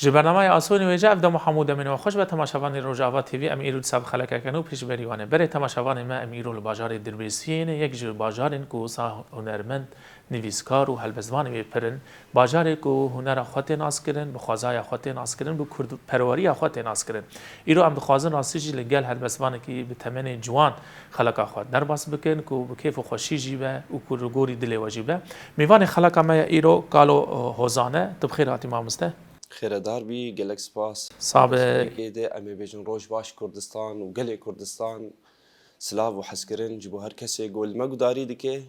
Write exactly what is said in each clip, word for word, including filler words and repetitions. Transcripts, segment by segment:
Ji bernameya Asoyên Wêje, ev dema hemû demên we xweş be, temaşevanê Rojava T V, em îro dîsa bi xelekeke nû pêşberî wan ê. Berê temaşevanê me, em îro li bajarê Dirbêsiyê ne, yek ji bajarên ku wisa hunermend, nivîskar û helbestvanê wê pir in. Bajarê ku hunera xwe tê naskirin, bi xwezaya xwe tê naskirin, bi kurdperweriya xwe tê naskirin. Îro em dixwazin rastî jî li gel helbestvanekî bi temenê ciwan xeleka xwe derbas bikin ku bi kêf û xweşî jî be û ku li gorî dilê we jî be. Mêvanê xeleka me ya îro Kalo, e, Hozan e. Tu bi xêr hatî mamoste. Xêredar bî, gelek spas. Sabe. Destpêkê de em ê bêjin roj baş Kurdistan û gelê Kurdistan. Silav û hezkirin ji bo her kesê ku li me gudarî dike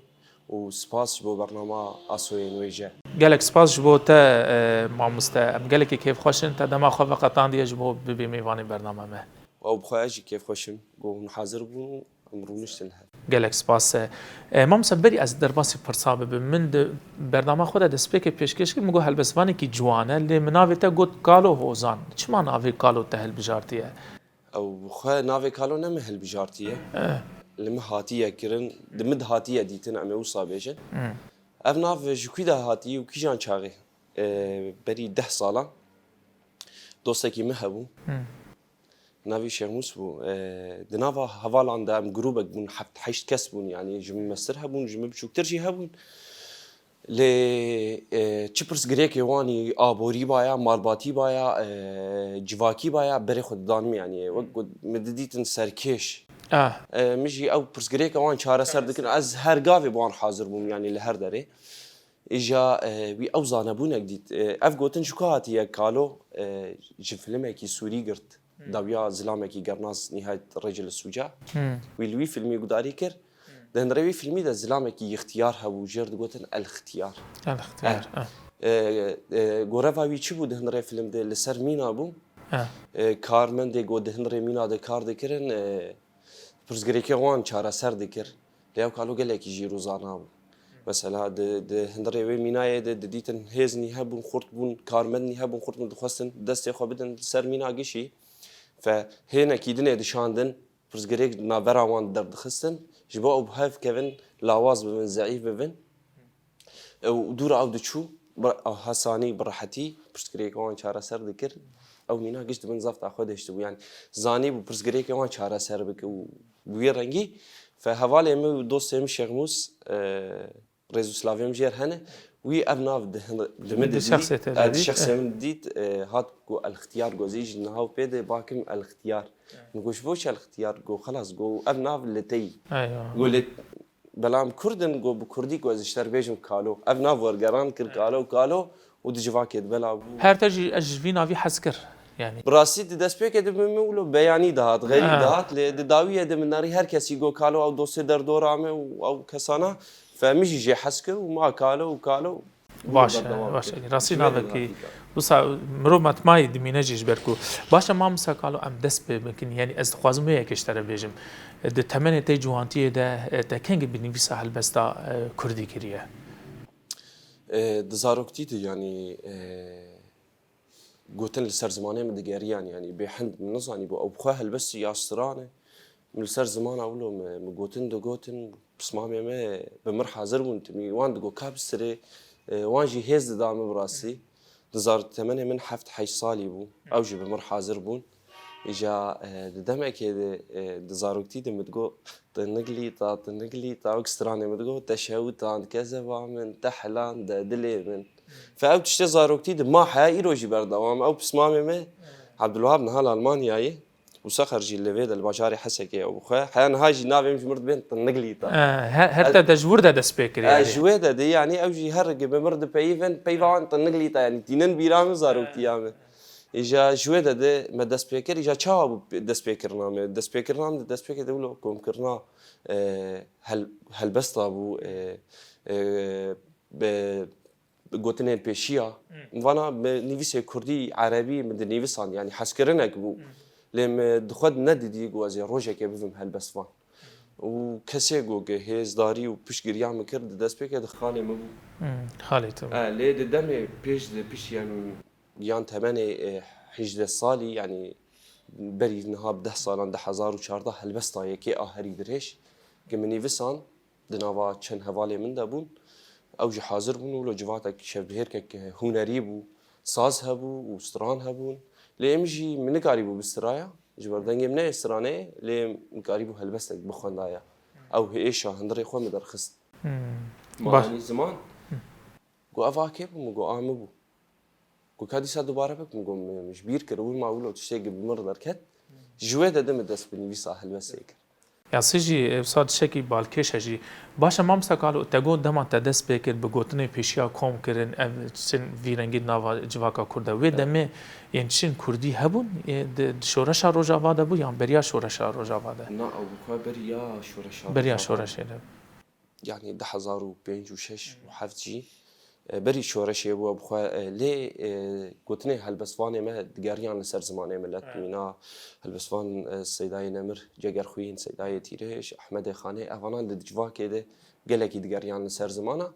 û spas ji bo bernama Asoyên Wêje. Gelek spas ji bo te, e, mamoste. Em gelekî kêfxweş in, te dema xwe veqetandiye ji bo bibî mêvanê bernama me. Ew bi xwe ez jî kêfxweş im ku hûn hazir bûn û em rûniştin hev. Gelek spas e. E, mamoste, berî ez derbasî pirsa bibim, min di bernama xwe de destpêkê pêşkêş kir, min got helbestvanekî ciwan e, lê min navê te got Kalo Hozan. Çima navê Kalo te hilbijartiye? Ew xwe navê Kalo ne min hilbijartiye. Eh. Li min hatiye kirin, di min de hatiye dîtin, em ê wisa bêjin. Hmm. Ev nav ji kû de hatî û kîjan çaxê? E, berî deh salan dostekî min hebû. Hmm. Navî Şêxmûs bû. E, di nava hevalan de em grûbek bûn, heft heşt kes bûn, yanî ji min mestir hebûn, ji min biçûktir jî hebûn. Lê, e, çi pirsgirêkê wan î aborî baya, malbatî baya, e, civakî baya, berê xwe didan min, yanî wek got, min didîtin serkêş. Ah. E, min jî ew pirsgirêka wan çareser dikin. Ez her gavê bi wan hazir bûm, yanî li her derê. Îja, e, wî ew zanebûnek dît. E, ev gotin ji ku hatiye Kalo, e, ji filimekî Sûrî girt. Hmm. Dawiya zilamekî Gernaz Nihayet Rêcil Sûca. Hmm. Wî li wî filmî gudarî kir. Hmm. Di hundirê wî filmî de zilamekî yixtiyar hebû, jêr digotin El Xtiyar. El Xtiyar, eh. Eh. Eh, eh, goreva wî çi bû di hundirê film de? Li ser mîna bû. Eh. Eh, karmendê ku di hundirê mîna de kar dikirin, eh, pirsgirêkê wan çareser dikir. Lê ew Kalo gelekî jîr û zana bû. Mesela di, di hundirê wê mînayê de didîtin hêz nîhe bûn, xurt bûn, karmend nîhe bûn, xurt bûn, dixwestin destê xwe bidin li ser mîna gişî. Fe hênekî dinê dişandin, pirsgirêk navbera wan derdixistin, ji bo ew bi hev kevin, lawaz bibin, zeîf bibin. Ew dûra ew diçû, bi hesanî, bi rehetî pirsgirêka wan çareser dikir. Ew mîna giş di bin zafta xwe de hiştibû. Yanî zanîbû pirsgirêkê wan çareser bike û bi wî rengî. Fe hevalê min û dostê min Şêxmûs, e, rêz û silavê min jê re hene. Wî ev nav di hin-, di min Di didît, şexsê te e, di didît, şexsê e. min didît, e, hat ku El Xtiyar, got, zî ji niha û pê de bakim El Xtiyar. E. Min got, ji bo çi El Xtiyar? Got, xelas, got, ev nav li te yî. Eywa. Got, lê Belam Kurd in, got, bi Kurdî, got, ez ji te re bêjim Kalo. Ev nav wergeran kir, Kalo, Kalo û di civakê de bela bû. Her te jî ez ji vî navî hez kir. Yanî. Bi rastî di destpêkê de min, min wilo beyanî dihat, xerîb Ha. dihat, lê di dawiyê de min nerî her kesî got Kalo ew dostê derdora me û ew kesana. Fe min jî jê hez kir û ma Kalo û Kalo. Baş e, berdewam baş e. Rastî navekî wisa mirov metmayî dimîne jî ji ber ku. Baş e, mamosta Kalo, em dest pê bikin. Yanî ez dixwazim wê yekê ji te re bêjim. Di temenê te ciwantiyê de, e, te kengî bi nivîsa helbesta, e, kurdî kiriye? E, di zaroktî de, yanî, e, gotin li ser zimanê min digeriyan, yanî bêhind min nizanîbû. Ew bi xwe helbestî ya stran e. Min li ser zimana wilo min, min gotin digotin, pismamê me bi mir hazir bûn, timî wan digot ka bistirê, e, wan jî hêz dida min bi rastî. Di zar-, temenê min heft heşt salî bû, ew jî bi mir hazir bûn. Îja, e, di demekê de, e, di zaroktî de min digot, "Tiniglîta, tiniglîta", wek stranê min digot, "Te şewitand kezeba min, te heland de dilê min." Fe ew tiştê zaroktî de ma heya îro jî berdewam. Ew pismamê me, Abdulwahab niha li Almanyayê. Û Sexer jî li vê de li bajarê Hesekê ew bi xwe. Heya niha jî navê min ji mir dibên Tiniglîta. Eh, he-, her Ez te de ji wir de dest pê kiriye Ez yanî. ji wê de de, yanî ew jî her rikê bi mir dipeyivin, peyva wan Tiniglîta, yanî tînin bîra min zaroktiya min. Îja ji wê de de me dest pê kir, îja çawa bû dest pê kirina me? Dest pê kirina min de dest pê kir de wilo komkirina, e, hel-, helbesta bû, e, e, bi gotinên pêşiya. Hmm. Vana bi nivîsê kurdî, erebî min dinivîsand, yanî hezkirinek bû. Hmm. Lê min di xwe de nedidî ku ez ê rojekê bibim helbestvan. Hmm. Û kesê ku hêzdarî û piştgiriya min kir, di destpêkê de xalê min bû. Hmm, xalê te bû. E, lê di demê pêş de pişt, yanî, yan temenê, e, hejdeh salî, yanî berî niha bi deh salan, du hezar û çardeh helbesta yekê a herî dirêj, ku min nivîsand, di nava çend hevalê min de bûn. Ew jî hazir bûn û wilo civatek şevbihêrkek hunerî bû. Saz hebû û stran hebûn. Lê em jî min nikarîbû bistiraya. Ji ber dengê min neyê straneyê, lê min karîbû helbestek bixwendaya. Ew êşa hundirê xwe min derxist. Hmm. Ma Baş. Yanî ziman. Got, "Ev a kê bû?" Min got, "A min bû." Got, "Ka dîsa dubare bik?" Min got, "Min ji bîr kir, wir ma wilo tiştekî bi min re derket." Ji wê de de min dest bi nivîsa helbestê kir. Yasî jî, e, wisa tiştekî balkêş e jî. Baş e, mamosta Kalo, te got dema te dest pê kir, bi gotinê pêşiya kom kirin, ev çin vî rengî nava civaka Kurd e. Wê Evet. demê yên çin Kurdî hebûn, e, di, di şoreşa Rojava de bû yan beriya şoreşa Rojava de? Na, ew bi xwe beriya şoreşa Beriya Rojava. şoreşê de. Yanî du hezar û pênc û şeş û heft jî, e, berî şoreşê bû, bi xwe, e, lê, e, gotinê helbestvanê me digeriyan li ser zimanê milet. Evet. Mîna helbestvan, e, Seydayê Nemir, Cegerxwîn, Seydayê Tîrêj, Ehmedê Xanê, evanan di civakê de gelekî digeriyan li ser zimana.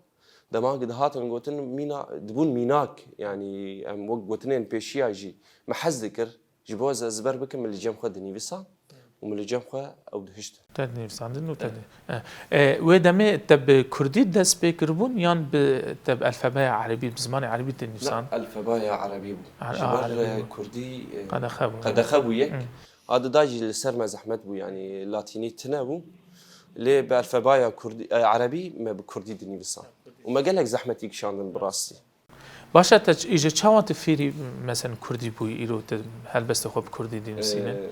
Dema ku dihatin gotin mîna, dibûn mînak, yanî em wek gotinên pêşiya jî me hez dikir. Ji bo ez ezber bikim, min li cem xwe dinivîsan û min li cem xwe ew dihiştin. Te dinivîsandin û te Evet. di-, e, e, wê demê te bi kurdî dest pê kiribûn yan bi, te bi elfebeya erebî, bi zimanê erebî dinivîsan? Na, elfebaya erebî bû. A-, Ji a, ber, erebî e, bû. kurdî, e, Qedexe bû. qedexe bû yek. Hı. A dida jî li ser me zehmet bû, yanî latînî tune bû. Lê bi elfebaya kurdî, e, erebî me bi kurdî dinivîsan. Û me gelek zehmetî kişandin bi rastî. Baş e, te ç-, îje çawa tu fêrî, meselen, kurdî bûyî, îro tu helbestê xwe bi kurdî dinivîsîne? Ee,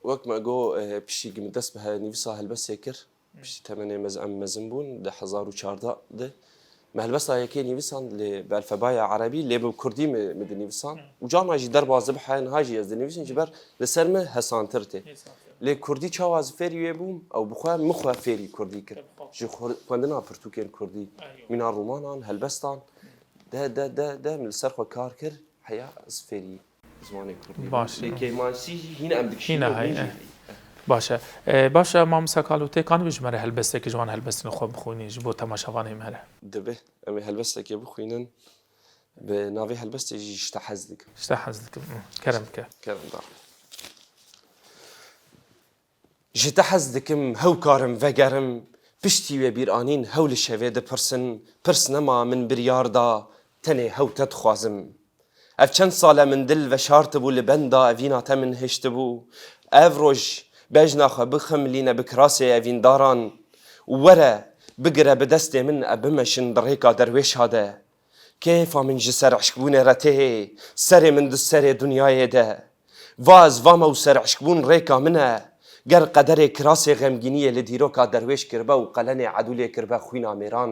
wek me got, e, piştî ku min dest bi he-, nivîsa helbestê kir, piştî temenê mez-, em mezin bûn, di hezar û çardeh de, me helbesta yekê nivîsand, lê bi elfebaya erebî, lê bi kurdî mi, mi dinivîsan. Û carna jî derbas dibe, niha jî ez dinivîsim, ji ber li ser min hesantir tê. Hesantir. Lê kurdî çawa ez fêrî wê bûm, ew bi xwe, min xwe fêrî kurdî kir. Tabii, xwe. Ji xwe-, xwendina pirtûkên kurdî, Eywa. mîna romanan, helbestan. De, de, de, de, min li ser xwe kar kir, heya ez fêrî zimanê kurdî bûm. Baş. Lê kêmasî jî hîn em dikişînin Hîn e, û hîn hey, jî eh. hey. Baş e. E, baş e, mamosta Kalo, tê kanibî ji me re helbestekî ji wan helbestên xwe bixwînî ji bo temaşevanê me re? Dibe. Em ê helbestekê bixwînin. Bi navê helbestê jî Ji te hez dikim. Ji te hez dikim. Hı. Kerem bike. Kerem da. Ji te hez dikim, hew karim vegerim, piştî wê bîranîn hew li şevê dipirsin, pirs nema min biryar da, tenê hew te dixwazim. Ev çend sal e min dil veşartibû, li benda evîna te min hiştibû. Ev roj bejna xwe bixemilîne bi kirasê evîndaran. Were, bigire bi destê min, e bimeşin bi rêka derwêşa de. Kêfa min ji ser eşkbûnê re tê, serê min di serê dinyayê de. Va ez va me û ser eşkbûn rêka min e. Ger qederê kirasê xemgîniyê li dîroka derwêş kiribe û qelenê edûlê kiribe xwîna mêran,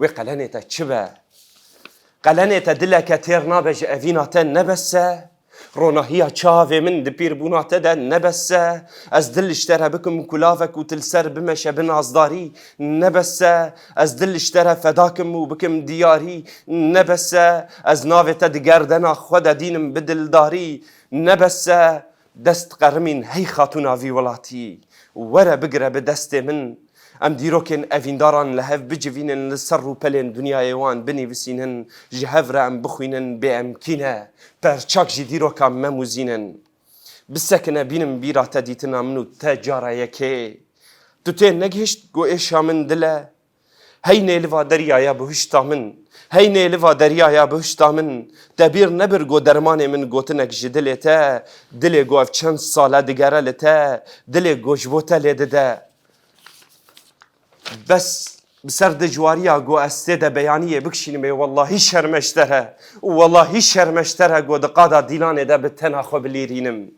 wê qelenê te çi be? Qelenê te dileke têr nabe ji evîna te ne bes e? Ronahiya çavê min di pîrbûna te de ne bes e? Ez dil ji te re bikim kulavek û tu li ser bimeşe bi nazdarî ne bes e? Ez dil ji te re feda kim û bikim diyarî ne bes e? Ez navê te di gerdena xwe de dînim bi dildarî ne bes e? Dest qerimîn hey xatûna vî welatî, were bigire bi destê min. Em dîrokên evîndaran li hev bicivînin, li ser rûpelên dinyayê wan binivîsînin, ji hev re em bixwînin, bê em kî ne, perçak ji dîroka me mûzînin. Bisekine bînim bîra te dîtina min û te cara yekê. Tu tê negihişt ku êşa min dil e. Hey nêliva deryaya bihuşta min, hey nêliva deryaya bihuşta min, te bîr nebir ku dermanê min gotinek ji dilê te, dilê ku ev çend sal e digere li te, dilê ku ji bo te lê dide. Bes bi ser dijwariya ku ez tê de beyaniyê bikişînim ê, wellahî şerm e ji te re û wellahî şerm e ji te re ku di qada dîlanê de bi tena xwe bilîrînim.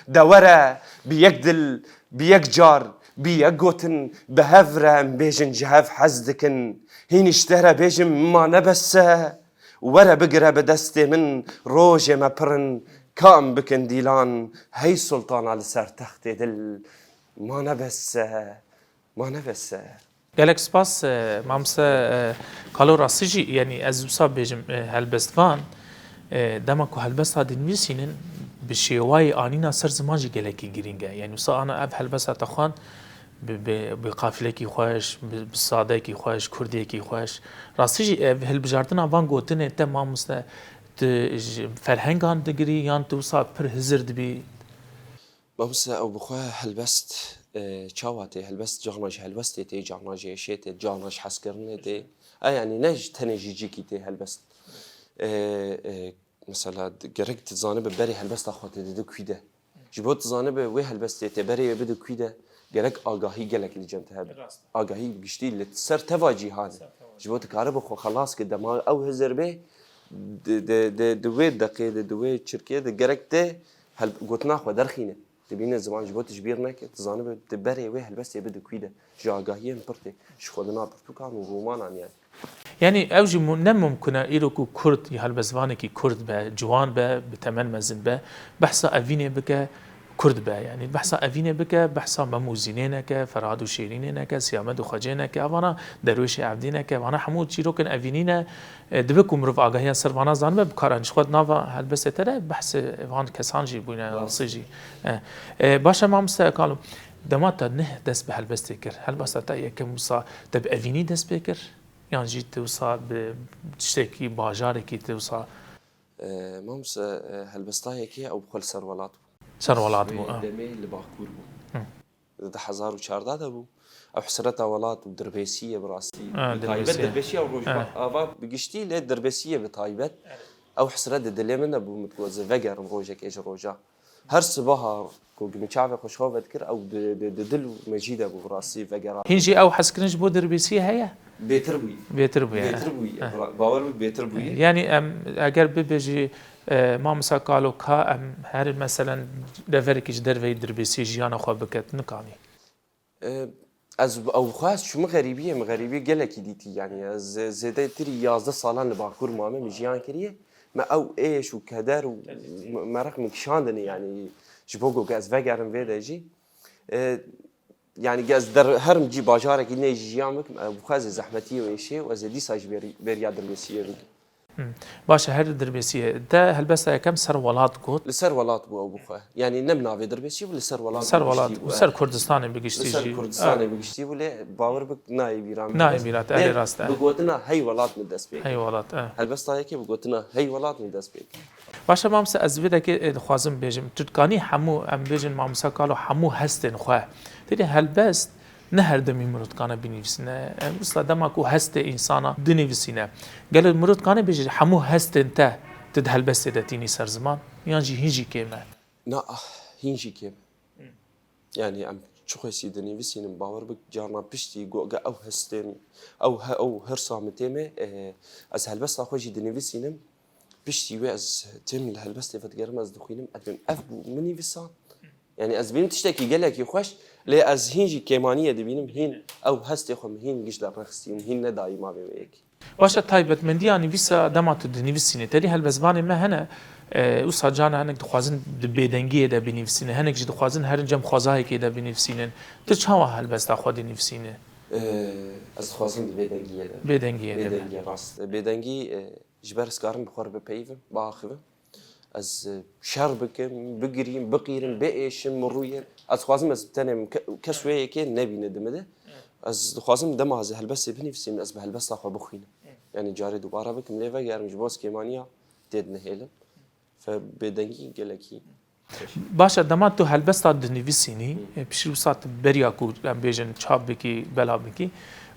De were, bi yek dil, bi yek car, bi yek gotin, bi hev re em bêjin ji hev hez dikin. Hîn ji te re bêjim ma ne bes e. Were bigire bi destê min, rojê me pir in, ka em bikin dîlan, hey sultana li ser textê dil. Ma ne bes e, ma ne bes e. Gelek spas, e, mamoste, e, Kalo, rastî jî, yanî ez wisa bêjim, e, helbestvan, e, dema ku helbesta dinivîsînin, bi şêwayê anîna ser ziman jî gelekî girîng e. Yanî wisa ana ev helbesta te xwend, bi, bi, bi qafilekî xweş, bi, bi sadekî xweş, kurdiyekî xweş. Rastî jî ev hilbijartina van gotinê te, mamoste, tu ji ferhengan digirî yan tu wisa pir hizir dibî? Mamoste, ew bi xwe helbest, e, çawa tê? Helbest carna ji helbestê tê, carna ji êşê tê, carna ji hezkirinê tê. E, yanî ne ji tenê ji cîkî tê helbest. E, e, Mesela, gerek tu zanibe berê helbesta xwe tê dide kû de. Ji bo tu zanibe wê helbestê tê berê wê bide kû de, gerek agahî gelek li cem te hebe. Rast. Agahî giştî li ser teva cîhanê. Ser teva. Ji bo tu karibe xwe xelas ke dema ew hizir bê, di, di, di, di wê deqê de, di wê çirkê de gerek te hel-, gotina xwe derxîne. Dibîne ziman ji bo tu ji bîr neke, tu zanibe tu berê wê helbestê bide kû de. Ji agahiyên pirtê, ji xwedina pirtûkan û romanan yani. Yanî ew jî mu-, ne mumkin e îro ku Kurd ya helbestvanekî Kurd be, ciwan be, bi temel mezin be, behsa evînê bike Kurd be. Yanî behsa evînê bike, behsa Mem û Zînê neke, Ferhad û Şêrînê neke, Siyamed û Xwecê neke, evana Derwêşê Evdî neke, vana hemû çîrokên evînî ne. E, dibe ku mirov agahiya ser vana zanibe, bi kar an ji xwe di nava helbestê te de behsê van kesan jî bûne, Rast. Asê jî. E, e, baş e mamoste Kalo, dema te neh dest bi helbestê kir, helbesta te yekem wisa te bi evînî dest pê kir? Yan jî tu wisa bi tiştekî, bajarekî tu wisa? E, mamoste, e, helbestayekê ew bi xwe li ser welat bû. Ser welat bû, Wê ha. Demê li Bakur bû. Hı. Di du hezar û çardeh de bû. Ew hesreta welat û dirbêsiyê bi rastî. Ha, Bi taybet dirbêsiyê. Dirbêsiya rojava Ha. Ava bi giştî lê dirbêsiyê bi taybet. Ew hesret di dilê min de bû, min digot, ez ê vegerim rojekê ji roja. Her sibaha ku min çavê xwe ji xwe vedikir, ew di, di, di dil û mejî de bû, bi rastî vegera. Hîn jî ew hezkirin ji bo dirbêsiyê heye? Bêtir bûyî. Bêtir bûye. Bêtir bûyî. Eh. Ra-, bawer bû bêtir bûyî. Yani em eger bibêjî, e, mamosta Kalo ka em her meselen deverekî ji derveyî dirbêsiyê jiyana xwe bike, tu nikanî? E, ez, ew xwe ez çûme xerîbiyê, min xerîbiyê gelekî dîtî. Yani ez zê-, zêdetirî yazdeh salan li Bakur mame, min jiyan kiriye. Me ew êş û keder û me-, meraq min kişandine yani ji bo ku ez vegerim vê de jî. E, yani ez der-, herim cî bajarekî nê jî jiyan bikim, ew xwe ez ê zehmetiyê û êşê û ez ê dîsa jî bêrî-, bêriya dirbêsiyê bikim. Hmm. Baş e, her dirbêsiyê te helbesta yekem ser welat got. Li ser welat bû ew bixwe. Yani ne bi navê dirbêsiyê bû, li ser welat Ser bi welat giştî bû, bû, ser eh. Kurdistanê bi giştî Li ser jî. Kurdistanê Eh. Bi giştî bû, lê bawer bik nayê bîra min. Nayê bîra te, erê rast e. Bi gotina hey welat min dest pê kir. Hey welat, eh. Helbesta yekê bi gotina hey welat min dest pê kir. Baş e, mamoste, ez vê dekê, e, dixwazim bêjim. Tu dikanî hemû, em bêjin, mamoste Kalo, hemû hestên xwe. Têdî helbest ne her demî mirov dikane binivîsîne. Em, wisa dema ku hestê însana dinivîsîne. Gelo mirov dikane bêje, hemû hestên te, tu di helbestê de tînî ser ziman? Yan jî hîn jî kêm e? Na, ah, hîn jî kêm e. Hı. Yani em çiqasî dinivîsînin, bawer bik, carna piştî go-, ge ew hestên, ew he-, ew hirsa min tê me, e, ez helbesta xwe jî dinivîsînim. Piştî wê ez têm li helbestê vedigerim, ez dixwînim, ez bêm ev bû min nivîsan. Yani ez bêm tiştekî gelekî xweş, lê ez hîn jî kêmaniyê dibînim, hîn ew hestê xwe min hîn giş dernexistî û hîn nedayî mavê wê yekê. Baş e, taybetmendiya nivîsa dema tu dinivîsînî, têdî helbestvanê me hene, e, wisa carna hinek dixwazin di bêdengiyê de binivîsînin, hinek jî dixwazin herin cem xwezayekê de binivîsînin. Tu çawa helbesta xwe dinivîsînî? E, ez dixwazim di bêdengiyê de. Bêdengiyê de be. Bêdengiyê rast. Bêdengî, e, Ji ber ez karim bi xwe re bipeyivim, biaxivim. Ez, e, şer bikim, bigirîm, biqîrim, biêşim, min rûyê. Ez dixwazim ez bi tenê min ke-, kes wê yekê nebîne di min de. Ez dixwazim dema ez ê helbestê binivîsim, ez bi helbesta xwe bixwînim. Yani carê dubare bikim, lê vegerim ji bo ez kêmaniya tê dinihêlim. Fe bêdengî gelekî Baş e, dema tu helbesta dinivîsînî, Hı. e, piştî wisa tu beriya ku em bêjin çap bikî, bela bikî,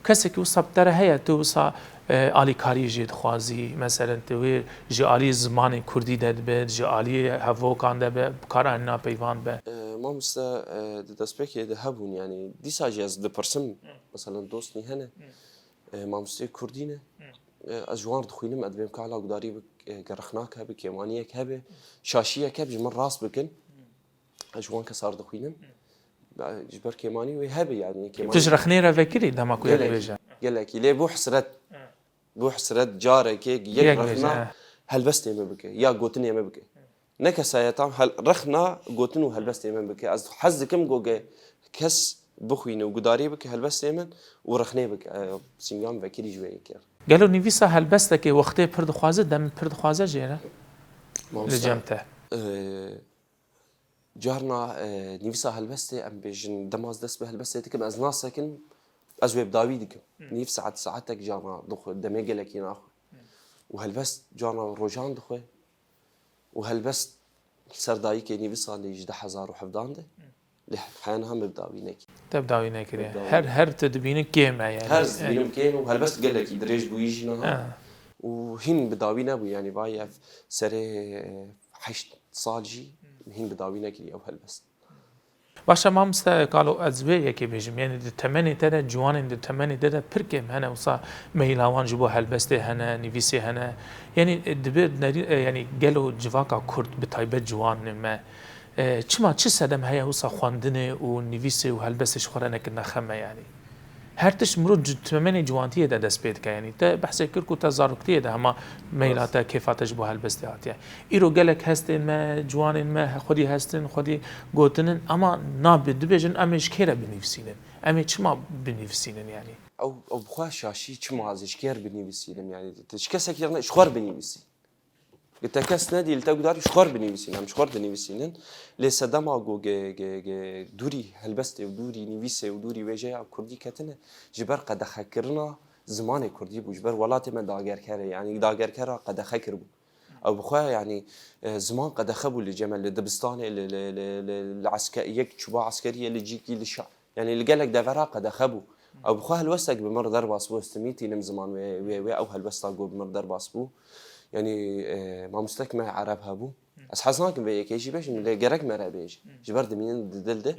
kesekî wisa bi te re heye, tu wisa, e, alîkariyê jê dixwazî, meselen tu wê ji alî zimanê kurdî de dibe, ji alî hevokan de be, bi kar anîna peyvan be. E, mamoste, e, di destpêkê de hebûn, yani dîsa jî ez dipirsim, Hı. meselen dostî hene, Hı. e, mamosteyê kurdî ne. Hı. E, ez ji wan re dixwînim, ez dibêm ka la gudarî bik, e, ge rexnak hebe, kêmaniyek hebe, şaşiyek hebe ji min rast bikin. Ez ji wan kesa re dixwînim. Ji ber kêmanî wê hebe, yani kêmanî Tu ji rexnê re vekirî dema ku ya Gelekî, dibêje? Gelekî. Lê bû hesret. Bû hesret carekê yek Yek rexna bêje, he. helbestê me bike, ya gotinê me bike. Ne kesaya tam hel-, rexna gotin û helbestê me bike. Ez hez dikim go ge kes bixwîne û gudarî bike helbestê min û rexnê bike. E, sîngan vekirî ji wê yekê. Gelo nivîsa helbestekê wextê pir dixwaze, dem pir dixwaze jê re? Mamoste, Li cem te. e, Carna, e, nivîsa helbestê, em bêjin, dema ez dest bi helbestê dikim, ez nasekin, ez wê bi dawî dikim. Hmm. Nîv saet, saetek carna dixwe, demê gelekî naxwe. Hmm. Û helbest carna rojan dixwe. Û helbest ser dayikê nivîsa lê ji du hezar û hevdan de. Hmm. Lê heya niha me bi dawî nekir. Te bi dawî nekiriye. Bi dawî. Her, her tu dibînî kêm e yani. Her ez dibînim kêm û helbest gelekî dirêj bûyî jî niha. Ha. Û hîn bi dawî nebû, yanî vay ev serê heşt sal jî hîn bi dawî nekirî ew helbest. Baş e mamoste Kalo, ez vê yekê bêjim, yanî di temenê te de, ciwanên di temenê te de pir kêm hene, wisa meyla wan ji bo helbestê hene, nivîsê hene. Yanî, e, dibe nerî-, e, yanî gelo civaka Kurd, bi taybet ciwanê me, e, çima, çi sedem heye wisa xwendinê û nivîsê û helbestê ji xwe re nekirine xeme yanî? Her tişt mirov di temenê ciwantiyê de dest pê dike. Yanî te behsê kir ku te zaroktiyê de hema meyla te, kêfa te ji bo helbestê hatiye. Îro gelek hestên me, ciwanên me, xwedî hestin, xwedî gotinin, ema nabe dibêjin, em ê ji kê re binivîsînin? Em ê çima binivîsînin yanî? Ew, ew bi xwe şaşî, çima ez ê ji kê re binivîsînim yanî? Tu ji kesekî re ne, ji xwe re binivîsî. Li te kes nedî, li te gudarî ji xwe re binivîsîn, em ji xwe re dinivîsînin. Lê sedema ku ge-, ge-, ge-, dûrî helbestê û dûrî nivîsê û dûrî wêjeya kurdî ketine, ji ber qedexekirina zimanê kurdî bû, ji ber welatê me dagerker e, yanî dagerkera qedexe kiribû. Ew bi xwe, yanî, e, ziman qedexe bû li cem me, li dibistanê, li, li, li, li, li eske-, yek çûba eskeriyê, li cîkî, li şa-, Yanî li gelek devera qedexe bû. Ew bi xwe helwestek bi min re derbas bû, ez timî tînim ziman wê, wê, wê ew helwesta ku bi min re derbas bû. Yanî, e, mamostek me ereb hebû. Ez hez nakim vê yekê jî bêjim, lê gerek me re bêje. Ji ber dimînin di dil de.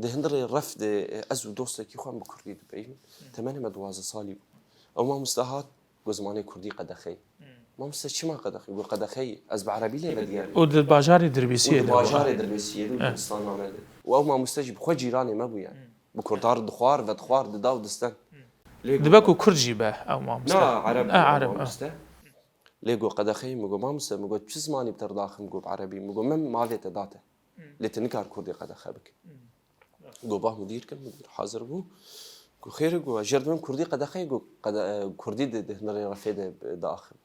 Di hundirê ref de, e, ez û dostekî xwe em bi kurdî dibêjin. Temenê me duwazdeh salî bû. Ew mamoste hat, Got zimanê kurdî qedexeyî. Hmm. Mamoste çima qedexeyî? Got qedexeyî. Ez bi erebî lê vedigerîm. Û di bajarê Dirbêsiyê de. Û di bajarê Dirbêsiyê de û Dibistan Amedê. Û ew mamoste jî bi xwe cîranê me bû yani. Hmm. Bi kurdan dixwar, vedixwar, dida û disten. Hmm. Lê got. Dibe ku kurd jî be ew mamoste. Na, ereb. E, ereb, e. Mamoste. Lê got qedexeyî, min got mamoste, min got çi zimanî bi te re daxim, got bi erebî. Min got min mavê te date. Hmm. Lê tu nikar kurdî qedexe bike. Hmm. Got bah mudîr kim, mudîr hazir bû. Got xêr e, got jêr dibim kurdî qedexeyê, got qede-, e, kurdî di, di hundirê refê de, de axivî.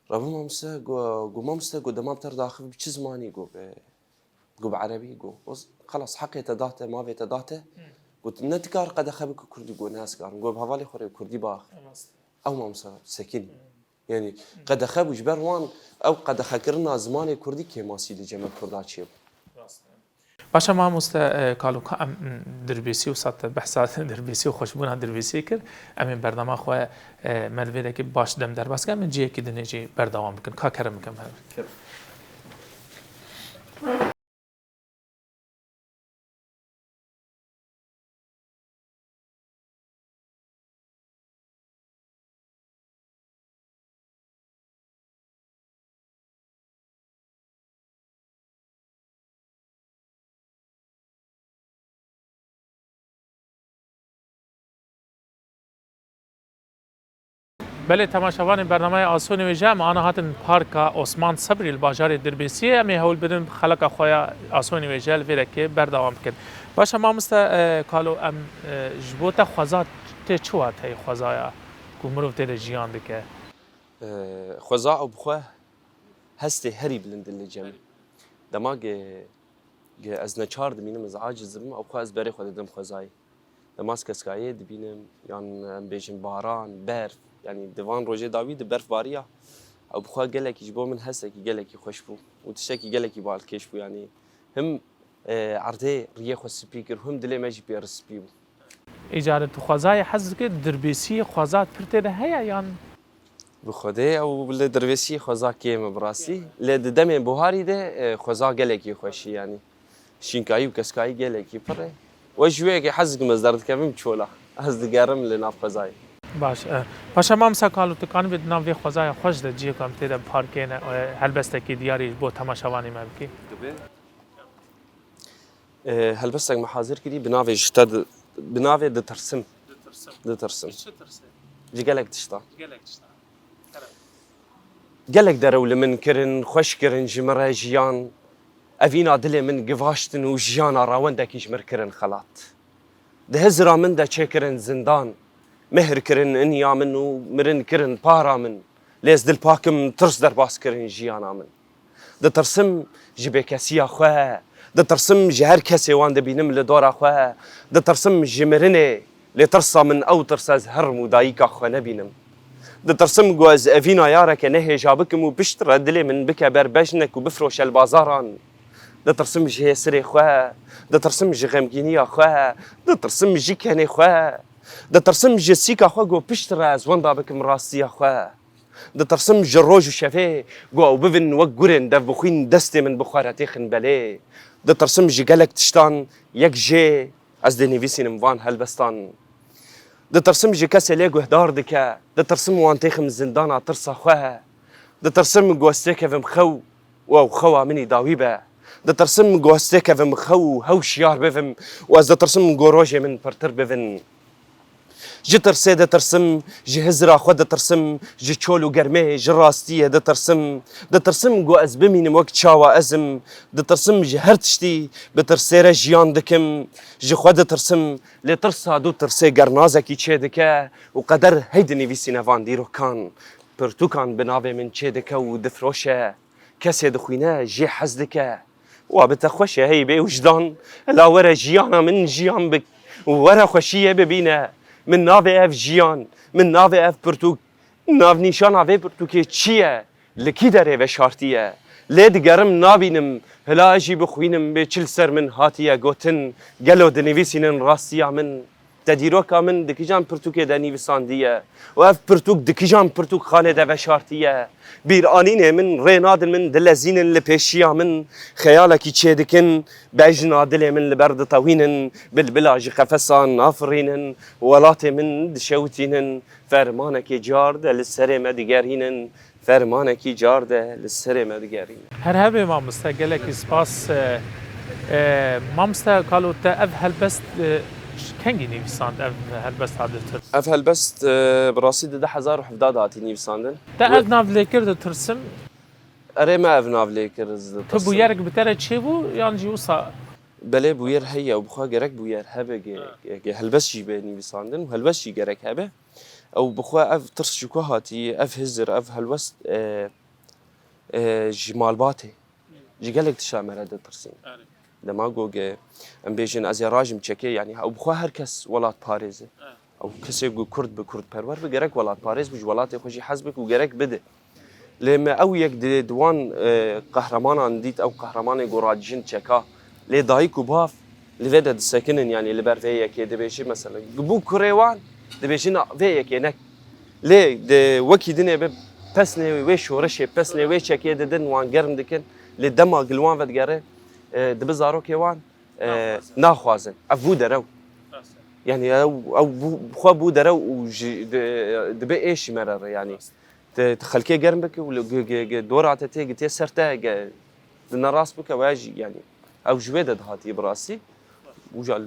Rabû mamoste, got, got mamoste, got dema bi te re daxivî bi çi zimanî, got bi, got bi erebî, got o z-, xelas heqê te date, mavê te date. Hmm. Got ne dikar qedexe bike kurdî, got ne ez karim. Got bi hevalê xwe re kurdî biaxivî. Rast. Ew mamoste sekinî. Hmm. Yanî qedexe bû, ji ber wan ew qedexekirina zimanê kurdî kêmasî li cem me kurda çêbû. Rast e. Baş e mamoste, e, Kalo, ka em, m, Dirbêsî û sate behsa Dirbêsî û xweşbûna Dirbêsiyê kir. Em ê bernama xwe, e, me li vê dekê baş dem derbas kir. Em ê cihekî dinê jî berdewam bikin. Ka kerem bikim hev. Kerem. Belê, temaşevanên bernameya Asonê Wêje, em ana hatin Parka Osman Sebrî li bajarê Dirbêsiyê. Em ê hewl bidin xeleka xwe ya Asonê Wêje li vê rekê berdewam bikin. Baş e, mamoste, e, Kalo, em, e, ji bo te xweza tê çi wateyê xwezaya ku mirov tê de jiyan dike? E, xweza ew bi xwe hestê herî bilind in li cem. Dema ge, ge ez neçar dimînim, ez aciz dibim, ew xwe ez berê xwe didim xwezayê. Dema ez keskayê dibînim, yan em bêjin baran, berf, yanî di van rojê dawî de berfbariya, ew bi xwe gelekî ji bo min hestekî gelekî xweş bû û tiştekî gelekî balkêş bû, yanî him, e, erdê riyê xwe spî kir, him dilê me jî pê re spî bû. Îcarê tu xwezayê hez dikî, Dirbêsiyê xweza pir tê de heye yan? Bi Xwedê ew li Dirbêsiyê xweza kêm e bi rastî. Lê di demên buharî de, e, xweza gelekî xweş e, yanî şînkayî û keskayî gelekî pir e. We ji wê yekê hez dikim ez derdikevim çola. Ez digerim li nav xwezayê. Baş e. Paşa mamoste Kalo, tu kanibê di nav vê xwezaya xweş de cihê ku em tê de bi par kêne, e, helbestekî diyarî ji bo temaşevanê me bikî? Dibe. E, helbestek me hazir kirî, bi navê ji te di-, bi navê Ditirsim. Ditirsim. Ditirsim. Ji çi tirsê? Ji gelek tiştan. Ji gelek tiştan. Kerem. Gelek derew li min kirin, xweş kirin ji min re jiyan. Evîna dilê min givaştin û jiyana rawendekî ji min kirin xelat. Di hizira min de çêkirin zindan. Mehr kirin inya min û mirin kirin para min. Lê ez dilpak im, tirs derbas kirin jiyana min. Ditirsim ji bêkesiya xwe, ditirsim ji her kesê wan dibînim li dora xwe, ditirsim ji mirinê, lê tirsa min ew tirs e, ez herim û dayika xwe nebînim. Ditirsim ku ez evîna yareke nehêja bikim û piştre dilê min bike ber bejnek û bifroşe li bazaran. Ditirsim ji hêsirê xwe, ditirsim ji xemgîniya xwe, ditirsim ji kenê xwe. Ditirsim ji sîka xwe ku piştre ez wenda bikim rastiya xwe. Ditirsim ji roj û şevê, ku ew bibin wek gurên dev bixwîn, destê min bi xwe re têxin belê. Ditirsim ji gelek tiştan, yek jê ez dê nivîsînim van helbestan. Ditirsim ji kesê lê guhdar dike, ditirsim wan têxim zindana tirsa xwe. Ditirsim ku ez têkevim xew û ew xewa min î dawî be. Ditirsim ku ez têkevim xew û hew şiyar bibim û ez ditirsim ku rojê min pirtir bibin. Ji tirsê ditirsim, ji hizira xwe ditirsim, ji çol û germê, ji rastiyê ditirsim. Ditirsim ku ez bimînim wek çawa ez im. Ditirsim ji her tiştî, bi tirsê re jiyan dikim. Ji xwe ditirsim, lê tirsa dû tirsê gernazekî çêdike û qeder hey dinivîsîne van dîrokan. Pirtûkan bi navê min çêdike û difroşe. Kesê dixwîne jê hez dike. Wa bi te xweş e hey bê wijdan. La were jiyana min jiyan bik. Were xweşiyê bibîne. Min navê ev jiyan, min navê ev pirtûk, navnîşana vê pirtûkê çi ye? Li kî derê veşartiye? Lê digerim nabînim. Hila ez jî bixwînim bê çi li ser min hatiye gotin. Gelo dinivîsînin rastiya min? Te dîroka min di kijan pirtûkê de nivîsandiye? Û ev pirtûk di kijan pirtûkxanê de veşartiye? Bîranînê min rê nadin min, dilezînin li pêşiya min. Xeyalekî çêdikin, bejna dilê min li ber ditewînin. Bilbila ji qefesan nafirînin, welatê min dişewitînin. Fermanekî car de li serê me digerînin. Fermanekî car de li serê me digerîne. Her hebê mamoste, gelekî spas. E, e, mamoste Kalo, te ev helbest, e, ji kengî nivîsand ev helbest Adil Tirs? Ev helbest, e, bi rastî di du hezar û hevdeh de hatî nîvisandin. Te ev nav lê kir ditirsim? Erê, me ev nav lê kir, ez ditirsim. Tu bûyerek bi te re çêbû yan jî wisa? Belê, bûyer heye û bi xwe gerek bûyer hebe ge, ge, ge helbest jî bê nivîsandin û helbest jî gerek hebe. Ew bi xwe ev tirs ji ku hatî, ev hizir, ev helwest, e, e, ji malbatê, ji gelek tişta me re ditirsîn. Erê. Dema ku ge, em bêjin ez ê rajim çekê, yanî ew bi xwe her kes welatparêz e. Erê. Ew kesê ku kurd bi kurd perwer bi, gerek welatparêz bi, ji welatê xwe jî hez bik û gerek bide. Lê me ew yek di, di wan, e, qehremanan dît, ew qehremanê ku radijin çeka. Lê dayik û bav li vê de disekinin, yanî li ber vê yekê dibêjin, mesela, bû kurê wan, dibêjin, "Na, vê yekê nek." Lê di wekî dinê bi pesnê wê şoreşê, pesnê wê çekê didin, wan germ dikin. Lê dema gil wan vedigere, e, dibi zarokê wan, e, naxwazin. Naxwazin. Ev bû derew. Rast e. Yanî ew, ew bû, xwe bû derew û ji, di, dibe êşî me re re, yanî. Rast. Te, te xelkê germ bike û li, ge, ge, ge, dora te tê, tê ser te, ge, di ne rast bike, we jî, yanî, ew ji wê de dihatiye bi rastî. Û jal.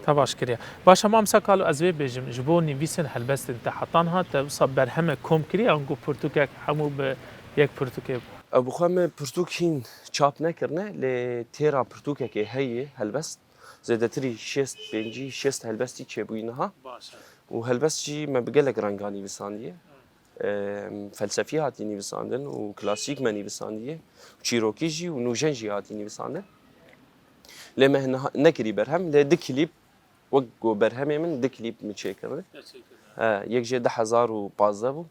Te baş kiriye. Baş e, mamoste Kalo, ez vê bêjim, ji bo nivîsên helbestên te hetan ha, te wisa berheme kom kiriye, ango pirtûkek hemû bi yek pirtûkê bû? Ew bi xwe me pirtûk hîn çap nekirine, lê têra pirtûkekê heye helbest. Zêdetirî şêst pêncî şêst helbestî çêbûyî niha. Baş e. Û helbest jî me bi gelek renga nivîsandiye. Em, felsefî hatî nivîsandin û klasîk me nivîsandiye. Û çîrokî jî û nûjen jî hatî nivîsandin. Lê me niha nekirî berhem, lê di klîp, wek ku berhemê min, di klîp min çêkirdi. Te çêkirdi. He, yek jê du hezar û pazdeh bû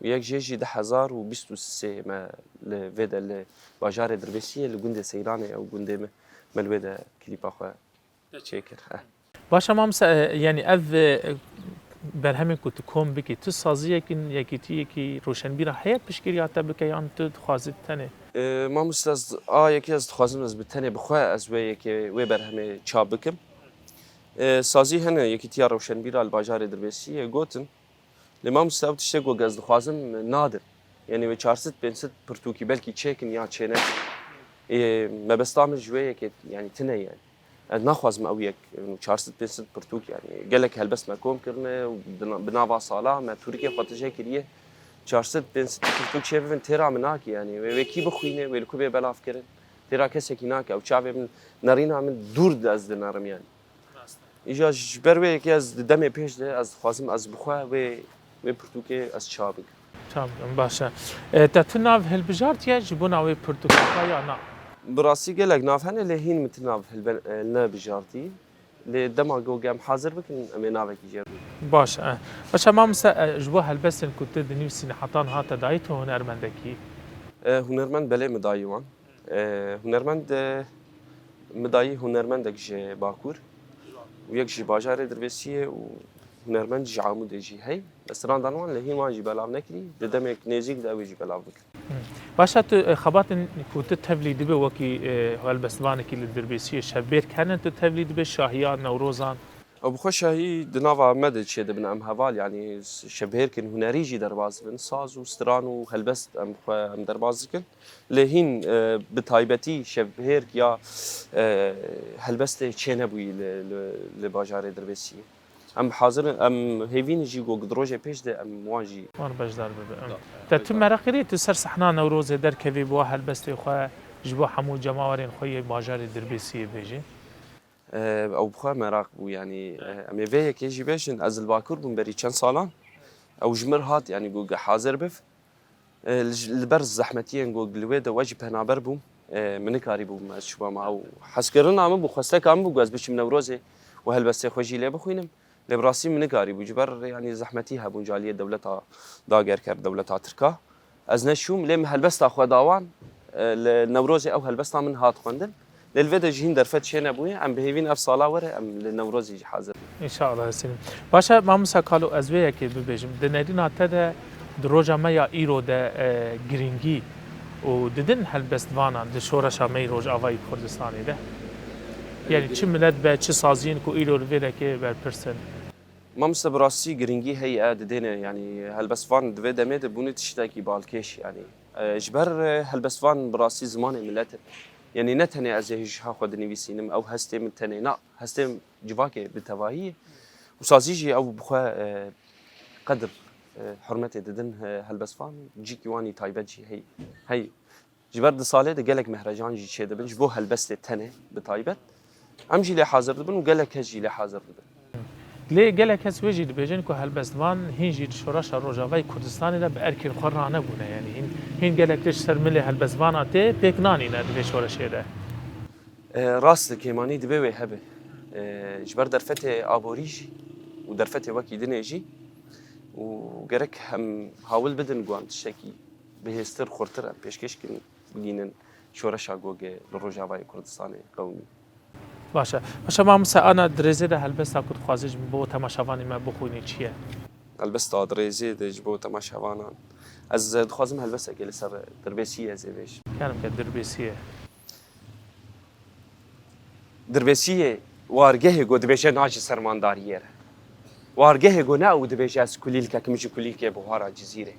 û yek jê jî du hezar û bîst û sê me li vê de li bajarê Dirbêsiyê, li gundê Seyranê, ew gundê me, me li wê de klîpa xwe çêkir. He. Baş e, mamoste, e, yanî ev, e, berhemên ku tu kom bikî, tu saziyekî, yekîtiyekî, roşenbîra heye piştgiriya te bike yan tu dixwazî tenê? E, mamoste, ez, a yekê ez dixwazim ez bi tenê bi xwe ez wê yekê, wê berhemê çap bikim. E, sazî hene, yekîtiya roşenbîra li bajarê Dirbêsiyê gotin. Lê mamoste, ew tiştê ku ez dixwazim nadin. Yanî wê çar sed pênc sed pirtûkî belkî çêkin ya çênekin. Ê, mebesta min ji wê yekê, yanî tune ye. Ez naxwazim ew yek, çar sed pênc sed pirtûk, yanî gelek helbest me kom kirine û di na-, bi nava sala me tûrikê xwe tije kiriye. Çar sed pênc sed pirtûk çêbibin têra min nake, yanî wê, wê kî bixwîne, wê li ku bê belavkirin. Têra kesekî nake, ew çavê min, nerîna min dûr de ez dinerim, yanî. Rast e. Îja ji ber wê yekê ez di demê pêş de ez dixwazim ez bi xwe wê, wê pirtûkê ez çap bikim. Çap bikim, baş e. E, te tu nav hilbijartiye ji bona wê pirtûkê xwe ya na? Bi rastî gelek nav hene, lê hîn min tu nav hilbe-, e, nebijartî. Lê dema ku em hazir bikin, em ê navekî jê re bikin. Baş e. Baş e, mamoste, e, ji bo helbestên ku tu dinivîsînî heta niha te dayî tu hunermendekî? E, hunermend belê min dayî wan. E, hunermend, e, min dayî hunermendek ji Bakur û yek ji bajarê Dirbêsiyê û Hunermend ji Amûdê jî hey, bes strandan wan lê hîn wan jî belav nekirî, di demek nêzîk de ew ê jî belav bikin. Başa tu, e, xebatên ku tu tevlî dibe wekî, e, helbestvanekî li Dirbêsiyê şevbêrk hene tu tevlî dibe şahiyan, newrozan? Ew bi xwe şahî di nava me de çêdibin, em heval, yanî şevbêrkên hunerî jî derbas dibin, saz û stran û helbest em bi xwe em derbas dikin. Lê hîn, e, bi taybetî şevbêrk ya, e, helbestê çênebûyî li, li, li bajarê Dirbêsiyê. Em hazir in, em hêvî ne jî ku di rojê pêş de em wan jî. Wan beşdar bibe. Em. Te tu meraqî rê tu ser sehna Newrozê derkevî bi wa helbestê xwe ji bo hemû cemawerên xwe yê bajarê Dirbêsiyê bêjî? E, ew bi xwe meraq bû, yanî, e, em ê vê yekê jî bêjin, ez li Bakur bûm berî çend salan. Ew ji mir hat, yanî ku hazir biv. E, li, li ber zehmetiyên ku li wê de we jî penaber bûm, e, min nikarîbûm ez çûbama ew hezkirina min bû, xwesteka min bû ku ez biçim Newrozê û helbestê xwe jî lê bixwînim. Lê bi rastî min nikarîbû, ji ber, yanî, zehmetî hebûn ji aliyê dewleta dagerker, dewleta Tirka. Ez neçûm, lê min helbesta xwe da wan, e, li Newrozê ew helbesta min hat xwendin. Lê li vê de jî hîn derfet çênebûye, em bi hêvî ne ev sala were em li Newrozê jî hazir bin. Înşallah Hesîn. Baş e, Mamosta Kalo, ez vê yekê bibêjim. Di nerîna te de, di roja me ya îro de, e, girîngî û didin helbestvanan di şoreşa me yî Rojavayî Kurdistanê de? Yanî çi milet be, çi saziyên ku îro li vê dekê berpirs in? Mamoste, bi rastî girîngî heye, didêne, yanî helbestvan di vê demê de bûne tiştekî balkêş, yanî, e, ji ber, e, helbestvan bi rastî zimanê milet in. Yanî ne tenê ez ê ji ha xwe dinivîsînim, ew hestê min tenê, na, hestê civakê bi tevahî ye. Û sazî jî ew bi xwe, e, qedir, e, hurmetê didin, e, helbestvan, cîkî wan î taybet jî hey, hey. Ji ber di salê de gelek mehrecan jî çêdibin, ji bo helbestê tenê bi taybet. Em jî lê hazir dibin û gelek kes jî lê hazir dibin. Lê gelek kes wê jî dibêjin ku helbestvan hîn jî di şoreşa Rojavayê Kurdistanê de bi erkên xwe ranebûne, yanî hîn, hîn gelek tişt ser milê helbestvana tê pêk nanîne di vê şoreşê de. E, rast e, kêmanî dibe wê hebe. E, ji ber derfetê aborî jî û derfetê wekî dinê jî û gerek em hawil bidin ku em tiştekî bihêztir, xurtir em pêşkêş kin, bigihînin şoreşa gogê li Rojavayê Kurdistanê qewimî. Baş e. Baş e, mamoste, ana di rêzê de helbesta ku dixwazî ji bo temaşevanê me bixwînî çi ye? Helbesta di rêzê de ji bo temaşevanan. Ez dixwazim helbestekê li ser Dirbêsiyê ez ê bêjim. Kerem ke Dirbêsiyê. Dirbêsiyê wargehê ku dibêje na ji sermandariyê re. Wargehê ku ne ew dibêje ez kulîlkek im ji kulîlkê buhara Cizîrê.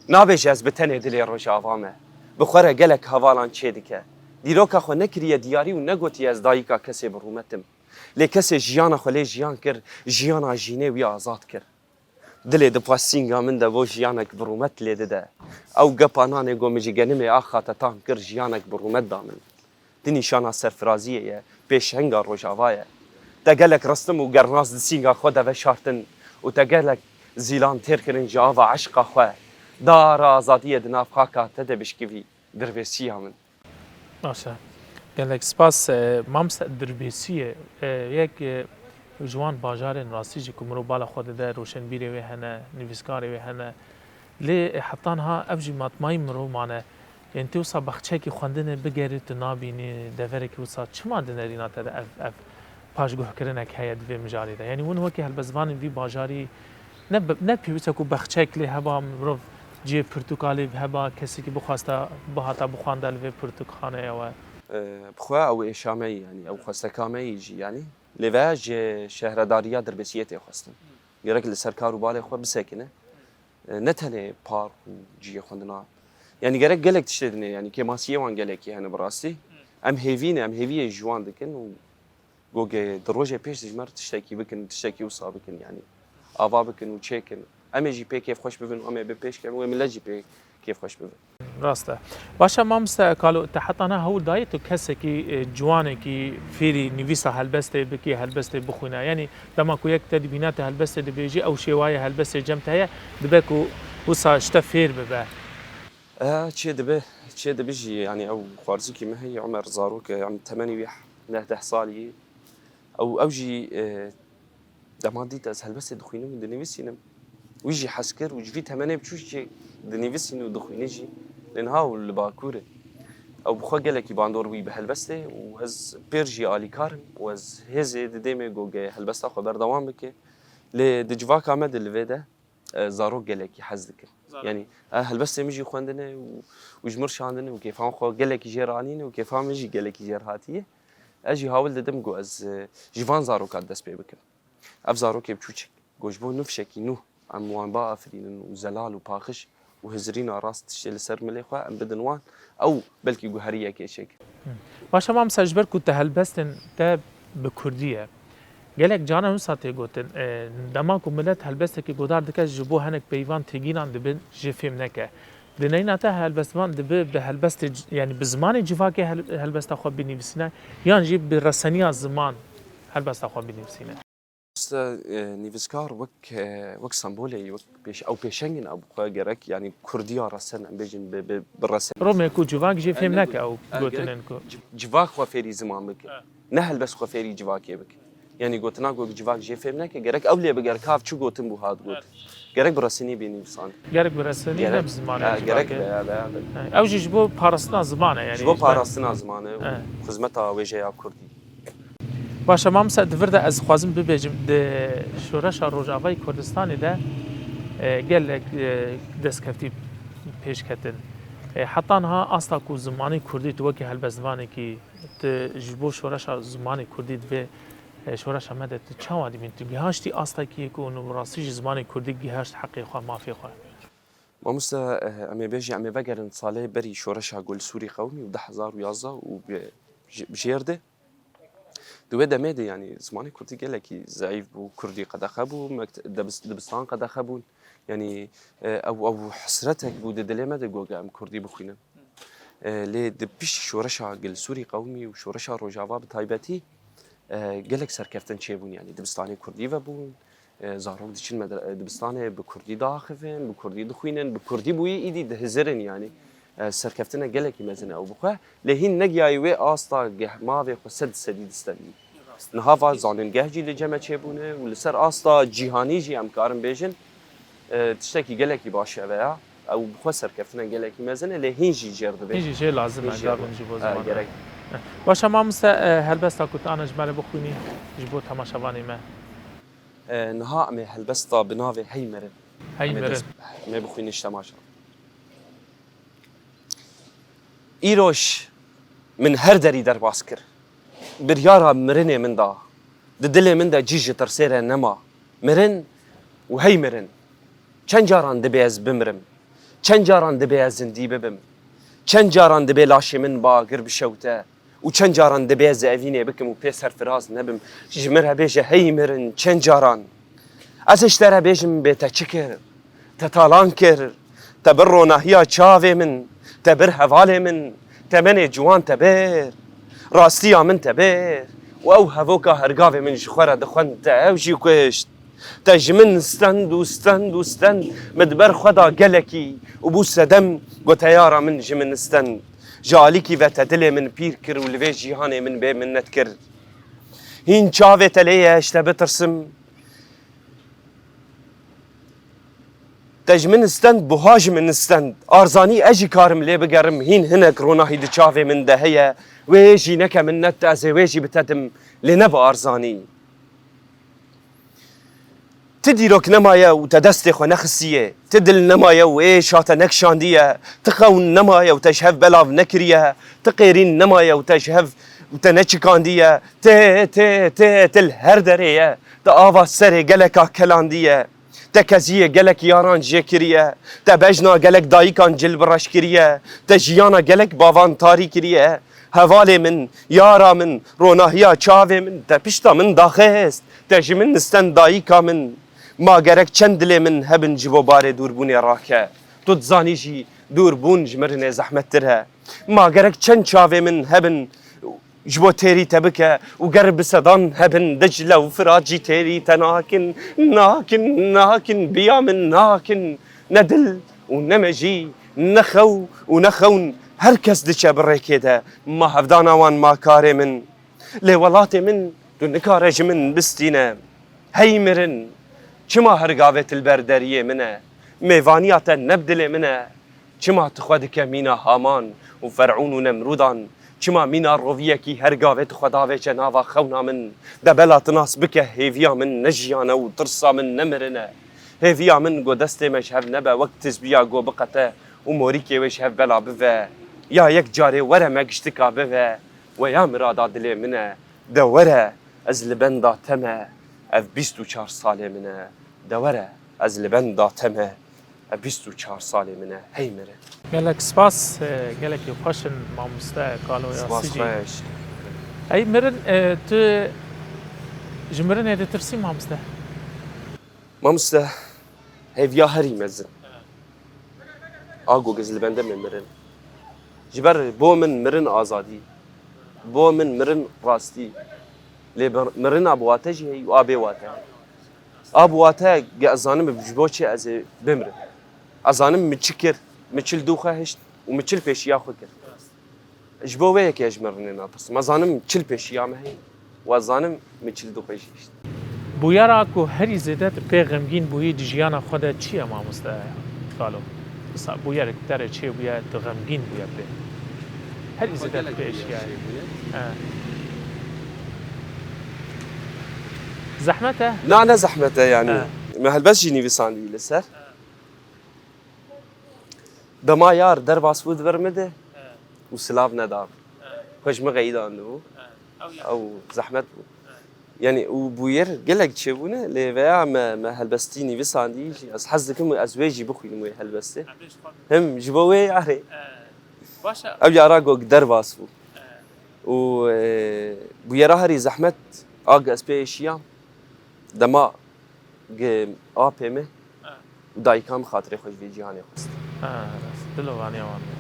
Nabêje ez bi tenê dilê Rojava me. Bi xwe re gelek hevalan çêdike. Dîroka xwe nekiriye diyarî û negotiye ez dayika kesê bi rûmet im. Lê kesê jiyana xwe lê jiyan kir, jiyana jînê wî azad kir. Dilê dixwe sînga min de bo jiyanek bi rûmet lê dide. Ew gepa nanê ku min ji genimê axa te tam kir, jiyanek bi rûmet da min. Ti nîşana serfiraziyê ye, pêşenga Rojava ye. Te gelek ristim û gernas di sînga xwe de veşartin û te gelek zîlan têr kirin ji ava eşqa xwe. Dara azadiyê di nav xaka te de bişkivî, Dirbêsiya min. Baş e. Gelek spas, e, mamoste. Dirbêsiyê, e, yek, e, ji wan bajarên rastî jî ku mirov bala xwe dide, roşenbîrê wê hene, nivîskarê wê hene. Lê, e, heta niha ev jî matmayî mirov mane. Yanî tu wisa baxçeyekî xwendinê bigerî, tu nabînî, deverekî wisa. Çima di nerîna te de ev, ev paşguhkirinek heye di vê mijarê de? Yanî hûn wekî helbestvanên vî bajarî ne bi-, ne pêwîst e ku baxçeyek lê heba, mirov cihê pirtûkalê heba, kesekî bixwesta bihata bixwanda li vê pirtûkxaneya we? E, bi xwe ew êşa me yî, yanî ew xwesteka me yî jî, yanî lê ve ji şehredariya Dirbêsiyê tê xwestin. Gerek li ser kar û balê xwe bisekine. E, ne tenê park û cihê xwendina. Yanî gerek gelek tiştê dinê, yanî kêmasiyê wan gelekî hene bi rastî. Em hêvî ne, em hêviyê ji wan dikin û gogê di rojê pêş de ji me re tiştekî bikin, tiştekî wisa bikin, yanî ava bikin û çêkin. Em ê jî pê kêfxweş bibin û em ê bi pêş kevin, wê milet jî pê kêfxweş bibe. Rast e. Baş e, mamoste Kalo, te heta niha hewl dayî tu kesekî, e, ciwanekî fêrî nivîsa helbestê bikî, helbestê bixwîne? Yanî dema ku yek te dibîne tu helbestê dibêjî, ew şêwayê helbestê cem te heye, dibe ku wisa ji te fêr bibe? E, çê dibe, çê dibe jî, yanî ew xwarzikî me heye, Omer Zarok e, yanî temenî wî neh deh salî ye. Ew, ew jî, e, dema dît ez helbestê dixwînim û dinivîsînim, wî jî hez kir û ji vî temenê biçûk jî dinivîsîn û dixwîne jî. Lê niha ew li Bakur e. Ew bi xwe gelekî bandor bûyî bi helbestê û ez pêr jî alîkar im û ez hêzê didê me ku ge helbesta xwe berdewam bike. Lê di civaka me de li vê de, e, zarok gelekî hez dikin. Zarok. Yanî, e, helbestê min jî xwendine û, û ji min şandine û kêfa xwe gelekî jêr anîne û kêfa min jî gelekî jêr hatiye. Ez jî hawil didim ku ez, e, ji van zarokan dest pê bikim. Ev zarokê biçûçik, ku ji bo nifşekî nû em wan biafirînin û zelal û paqij û hizirîna rast tiştê li ser milê xwe em bidin wan, ew belkî guheriyekê çêkin. Baş e, mamoste, ji ber ku te helbestên te bi kurdî ye, gelek caran wisa tê gotin, e, dema ku milet helbestekî guhdar dike, ji bo hinek peyvan têgînan dibe jê fêm neke. Di neyna te helbestvan dibe bi helbestê c-, yanî bi zimanê civakê hel-, helbesta xwe binivîsîne, yan jî bi reseniya ziman helbesta xwe binivîsîne? Mamoste, e, nivîskar wek, e, wek sembolê, wek pêş-, ew pêşeng in, ew bi xwe gerek, yanî kurdiya resen, em bêjin bi, bi, bi resen. Rome ku civak jê fêm neke ew gotinên ku. Civ-, civak xwe fêrî ziman bike. Ne helbest xwe fêrî civakê bike. Yanî gotina ku civak jê fêm neke, gerek ew lê bigere, kav çi gotin bû hat gotin. Gerek bi resenî bê nivîsan. Gerek bi resenî, ne bi zimanê civakê. Gerek be, be, be. Ew jî ji bo parastina zimanê, yanî ji bo parastina zimanê û xizmeta wêjeya kurdî. Baş e, mamoste, di vir de ez dixwazim bibêjim, di şoreşa Rojavayê Kurdistanê de, e, gelek, e, destkeftî pêş ketin. E, heta niha asta ku zimanê kurdî tu wekî helbestvanekî, tu ji bo şoreşa zimanê kurdî di vê, e, şoreşa me de tu çawa dibînî? Tu gihaştî astekî ku hûn bi rastî jî zimanê kurdî gihaşt heqê xwe, mafê xwe? Mamoste, e, em ê bêjî, em ê vegerin salê berî şoreşa ku li Sûrî qewimî û du hezar û yazdeh û bi-, ji-, bi jêr de. Di wê demê de, yanî, zimanê kurdî gelekî zeîf bû, kurdî qedexe bû, mekt-, debis-, dibistan qedexe bûn. Yanî, e, ew, ew hesretek bû di dilê me de, got, em kurdî bixwînin. E, lê di piştî şoreşa Gil Sûrî qewimî û şoreşa Rojava bi taybetî, e, gelek serkeftin çêbûn, yanî dibistanê kurdî vebûn, e, zarok diçin medre-, e, dibistanê bi kurdî diaxivin, bi kurdî dixwînin, bi kurdî bûyî îdî dihizirin, yanî, e, serkeftine gelekî mezin e ew bi xwe. Lê hîn negiyayî wê asta geh mavê xwe sed sedî distendî. Niha va zanîngeh jî li cem me çêbûne û li ser asta cîhanî jî em karin bêjin, e, tiştekî gelekî baş ev e ya. Ew bi xwe serkeftinek gelekî mezin e, lê hîn jî jêr dibe. Hîn jî jê lazim e, gavin ji bo ziman. Gerek. Baş e, mamoste, e, helbesta ku tu ana ji me re bixwînî ji bo temaşevanê me. E, niha em ê helbesta bi navê Hey Mirin. Hey Mirin. Em ê bixwînin ji temaşa. Îroj min her derî derbas kir. Biryara mirinê min da. Di dilê min de cî ji tirsê re nema. Mirin û hey mirin. Çend caran dibe ez bimirim? Çend caran dibe ez zindî bibim? Çend caran dibe laşê min bi agir bişewte? Û çend caran dibe ez evînê bikim û pê serfiraz nebim? Ji min re bêje hey mirin, çend caran? Ez ji te re bêjim bê te çi kir? Te talan kir, te bir ronahiya çavê min, te bir hevalê min, temenê ciwan te bir, rastiya min te bir, û ew hevoka hergavê min ji xwe re dixwend, te ew jî kuşt. Te ji min stend û stend û stend, min di ber xwe da gelekî û bû sedem, got, te yara min ji min stend. Ji alîkî ve te dilê min pîr kir û li vê cîhanê min bê minnet kir. Hîn çavê te lê ye ez ji te bitirsim. Te ji min stend, buha ji min stend. Arzanî ez jî karim lê bigerim, hîn hinek ronahî di çavê min de heye. Wê jî neke minnet, ez ê wê jî bitedim, lê ne bi arzanî. Ti dîrok nemaye û te destê xwe nexistiye. Ti dil nemaye û êşa te nekişandiye. Ti qewn nemaye û te ji hev belav nekiriye. Ti qêrîn nemaye û te ji hev û te neçikandiye. Ti, ti, ti, ti li her derê ye. Te ava serê geleka kelandiye. Te keziyê gelek yaran jê kiriye. Te bejna gelek dayikan cilbireş kiriye. Te jiyana gelek bavan tarî kiriye. Hevalê min, yara min, ronahiya çavê min, te pişta min daxist. Te ji min stend dayika min. Ma gerek çend dilê min hebin ji bo barê dûrbûnê rake. Tu dizanî jî dûrbûn ji mirinê zehmettir e. Ma gerek çend çavê min hebin ji bo têrî te bike û ger bi sedan hebin, Dicle û Firat jî têrî te nakin, nakin, nakin, biya min nakin. Ne dil û ne mejî, ne xew û ne xewn, her kes diçe bi rêkê de, ma hevdana wan ma karê min. Lê welatê min, tu nikare ji min bistîne. Hey mirin, çima her gavê tu li ber deriyê min e? Mêvaniya te ne bi dilê min e. Çima tu xwe dike mîna Haman û Fer'ûn û Nemrûdan? Çima mîna roviyekî her gavê tu xwe davêçe nava xewna min, de bela tu nas bike hêviya min ne jiyan e û tirsa min ne mirin e. Hêviya min go destê me ji hev nebe wek tizbiya go biqete û morîkê wê ji hev bela bive. Ya yek carê were me giştika bive, weya mirada dilê min e. De were ez li benda te me, ev bîst û çar salê min e. De were ez li benda te me, ev bîst û çar salê min e. Hey mirin. Gelek spas, e, gelekî xweş in mamoste Kalo Spas Yasicî. Xweş. Ey mirin, e, tu ji mirinê ditirsî mamoste? Mamoste, hêviya herî mezin. A go ez li benda me mirin. Ji ber bo min mirin azadî. Bo min mirin rastî. Lê bir-, mirina bi wate jî heye û a bê wate heye. A bi wate ge ez zanim ji bo çi ez ê bimrim. Ez zanim min çi kir, min çi li dû xwe hişt û min çi li pêşiya xwe kir. Ji bo vê yekê ez ji mirinê natirsim. Ez zanim çi li pêşiya me heye û ez zanim min çi li dû xwe jî hişt. Bûyera ku herî zêde tu pê xemgîn bûyî di jiyana xwe de çi ye mamoste Kalo? Wisa bûyerek te re çêbûye, tu xemgîn bûye pê. Herî zêde tu pê eşiyaye. He. Zehmet e? Na, ne zehmet e yani. He. Me helbest jî nivîsandî li ser. Dema yar derbas bû di vir min de û silav neda min. Xwe ji min xeyidandibû. Ew zehmet bû. Yani û bûyer gelek çêbûne, lê veya me, me helbestî nivîsandî jî, ez hez dikim ez wê jî bixwînim wê helbestê. Him ji bo wê yarê. Ew yara go derbas bû. Û, e, bûyera herî zehmet a, ez pê êşiyam. Dema Gi apê min û dayika min xatirê xwe ji vê cîhanê xwest. Ha, rast. Dilovaniya wan bû.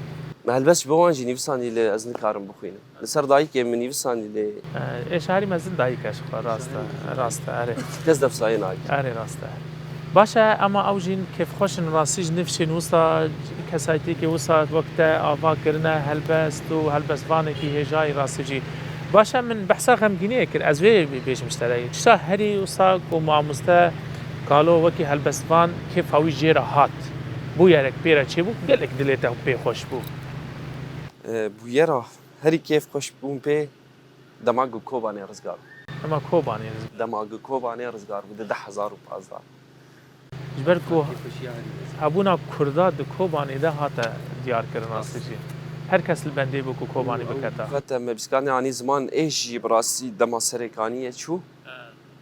Me helbest ji bo wan jî nivîsandî, lê ez nikarim bixwînim. Li ser dayikê min nivîsandî, lê Ê şairî mezin dayik e ji xwe, rast e, rast e, erê. Kes defsayê nake. Erê, rast e. Baş e, ema ew jî kêfxweş in, rastî ji nifşên wisa, kesayetiyekê wisa wek te ava kirine, helbest û helbestvanekî hêjayî rastî jî. Baş e, min behsa xemgîniyê kir, ez vê bêjim ji te re. Tişta herî wisa ku mamoste Kalo wekî helbestvan kêfa wî jê re hat, bûyerek pê re çêbû, gelek dilê te pê xweş bû. E, bûyera herî kêfxweş bûn pê dema ku Kobanê rizgar bû. Dema Kobanê rizgar. Dema ku Kobanê rizgar bû di du hezar û pazdeh. Ji ber ku hebûna Kurda di Kobanê de hate diyarkirin rastî jî. Her kes li bendê bû ku Kobanê biketa. Xwe te me bîskanê anî ziman ê jî bi rastî dema Serêkaniyê çû.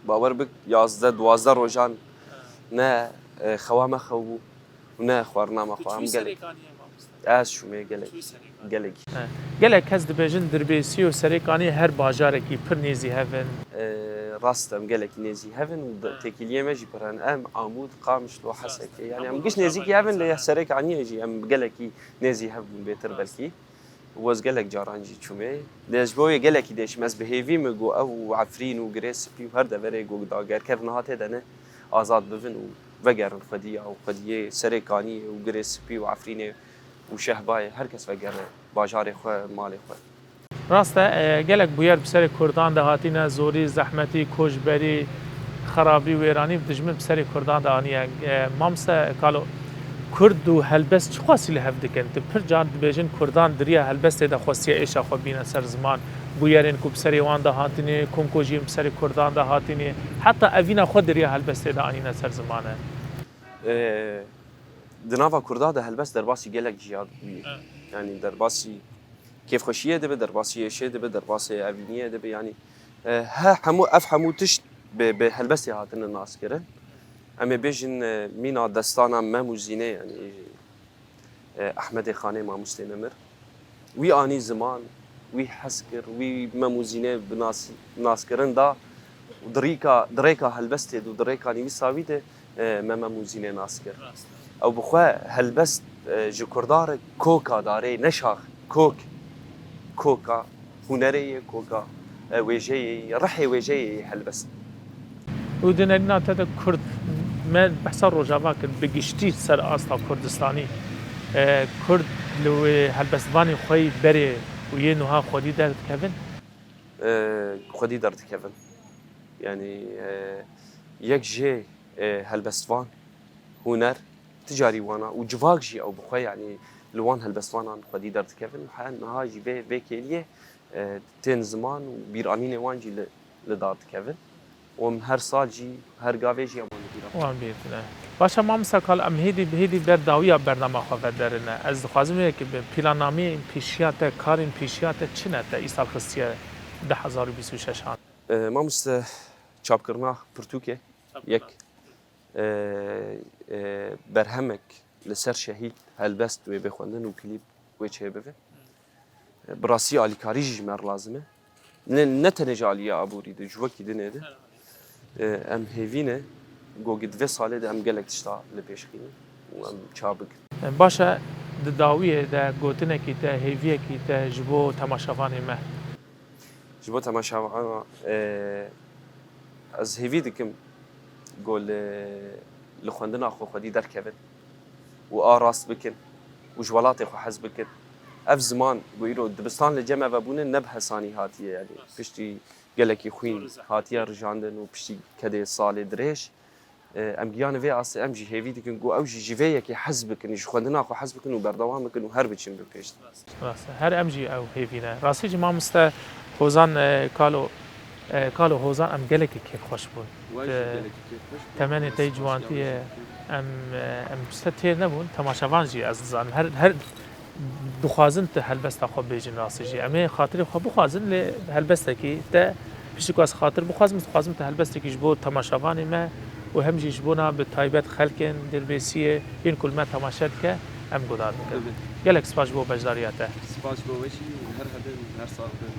Bawer bik yazdeh duwazdeh rojan ne, e, xewa me xew bû û ne xwarina me xwe. Em gelek. Ez şûmê gelek. Gelek. He. Gelek kes dibêjin Dirbêsî û Serêkanî her bajarekî pir nêzî hev in. E, rast em gelekî nêzî hev in û de-, têkiliyê me jî pir in. Em Amûd, Qamişlo, Hesekê. Yani em giş nêzîkî hev in, lê Serêkaniyê jî em gelekî nêzî hev bûn bêtir belkî. Û ez gelek caran jî çûmê. Lê ez ji bo wê gelekî dêşim, ez bi hêvî me got ew Efrîn û Girê Spî û her deverê got dager kevin niha tê de ne, azad bibin û vegerin xwedî ya û xwediyê Serêkaniyê û Girê Spî û Efrînê û Şehbayê, her kes vegere bajarê xwe, malê xwe. Rast e, e, gelek bûyer bi serê Kurdan de hatine, zorî, zehmetî, koçberî, xerabî, wêranî bi dijmin bi serê Kurdan de aniye. E, Mamste Kalo, Kurd û helbest çiqasî li hev dikin? Tu pir car dibêjin Kurdan di riya helbestê de xwestiye êşa xwe bîne ser ziman. Bûyerên ku bi serê wan de hatine, komkujiyên bi serê Kurdan de hatine, heta evîna xwe di riya helbestê de anîne ser ziman e. Ee, di nava Kurda de helbest derbasî gelek jiya bûye. Evet. Yani derbasî kêfxweşiyê dibe, derbasî êşê dibe, derbasê evîniyê dibe. Yani, e, he hemû, ev hemû tişt bi, bi helbestê hatine naskirin. Em ê bêjin, e, mîna destana Mem û Zînê, yani, e, Ehmedê Xanê mamostê nemir. Wî anî ziman, wî hez kir, wî Mem û Zînê bi nas-, naskirin da û di rîka, di rêka helbestê de û di rêka nivîsa wî de, e, me Mem û Zînê nas kir. Rast e. Ew bi xwe helbest, e, ji Kurda re koka darê, ne şax, kok, koka hunerê ye, koka, e, wêjeyê ye, rihê wêjeyê ye helbest. Û di nerîna te de Kurd, me behsa Rojava kir, bi giştî ser asta Kurdistanî, e, Kurd li wê helbestvanê xwe yî berê û yê nuha xwedî derdikevin? E, xwedî derdikevin. Yani, e, yek jê, e, helbestvan, huner, ti carî wana û civak jî ew bi xwe, yani, Li wan helbestvanan xwedî derdikevin û he niha jî vê, vê kêliyê, e, tên ziman û bîranînê wan jî li, li dar dikevin. Û em her sal jî, her gavê jî em wan li bîra. Wan bîr tine. Baş e, mamosta Kalo, em hêdî bi hêdî ber dawiya bernama xwe vederine. Ez dixwazim wê ki bi plannameyên pêşiya te, karên pêşiya te çi ne te îsal xistiye du hezar û bîst û şeş an? E, mamoste, çapkirina pirtûkê yek, e, e, berhemek li ser şehîd, helbest wê bê xwendin û klîp wê çêbibe. E, bi rastî alîkarî jî ji me re lazim e. Ne, ne tenê ji aliyê aborî de, ji wekî dinê de. E, em hêvî ne ku di vê salê de em gelek tişta li pêş xînin û em çabikin. Baş e, di dawiyê de gotinekî te, hêviyekî te ji bo temaşevanê me? Ji bo temaşevanan, e, ez hêvî dikim ku li, li xwendina xwe xwedî derkevin û a rast bikin û ji welatê xwe hez bikin. Ev ziman ku îro dibistan li cem ve bûne ne bi hesanî hatiye, yanî piştî gelekî xwîn hatiye rijandin û piştî kedê salê dirêj, e, em giyanê vê astê, em jî hêvî dikin ku ew jî ji vê yekê hez bikin, ji xwendina xwe hez bikin û berdewam bikin û her biçin bi pêş. Rast e. Her em jî ew hêvî ne. Rastî jî mamoste Hozan, e, Kalo, e, Kalo Hozan em gelekî kêfxweş bûn. Temenê te yî ciwantiyê, em, e, em ji te têr nebûn. Temaşevan jî ez dizanim. Her, her dixwazin tu helbesta xwe bêjin rastî jî. Em ê xatirê xwe bixwazin, lê helbestekî te piştî ku ez xatir bixwazim, dixwazim tu helbestekî ji bo temaşevanê me û hem jî ji bona bi taybet xelkên Dirbêsiyê yên ku li me temaşe dike, em guhdar bikin. Tabii. Gelek spas ji bo beşdariya te. Spas ji bo we jî û her hebin, her sax bin.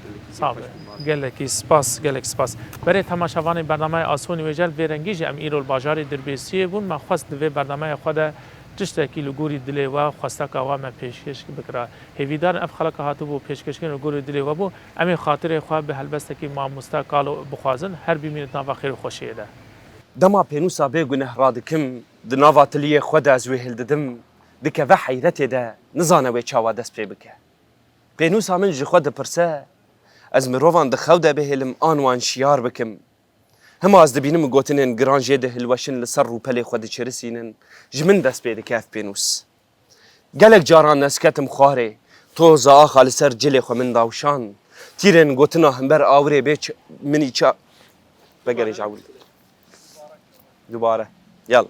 Gelekî Sağ be. Gelekî spas, gelek spas. Berê temaşevanê bernameya Asonî Wêjel, vê rengî jî em îro li bajarê Dirbêsiyê bûn. Me xwest di vê bernameya xwe de tiştekî li gorî dilê we, xwesteka we me pêşkêş bikira. Hêvîdarin ev xeleka hatibû pêşkêşkirin li gorî dilê we bû. Em ê xatirê xwe bi helbestekî mamoste Kalo bixwazin. Her bimînin di nava xêr û xweşiyê de. Dema pênûsa bê guneh radikim, di nava tiliyê xwe de ez wê hildidim, dikeve heyretê de, nizane wê çawa dest pê bike. Pênûsa min ji xwe dipirse, ez mirovan di xew de bihêlim an wan şiyar bikim. Hima ez dibînim gotinên giran jê dihilweşin, li ser rûpelê xwe diçirisînin, ji min dest pê dike ev pênûs. Gelek caran ez ketim xwarê, toza axa li ser cilê xwe min dawşan. Tîrên gotina himber awirê bê ç-, minî ça-, vegerê ji ewil. Dubare. Yal.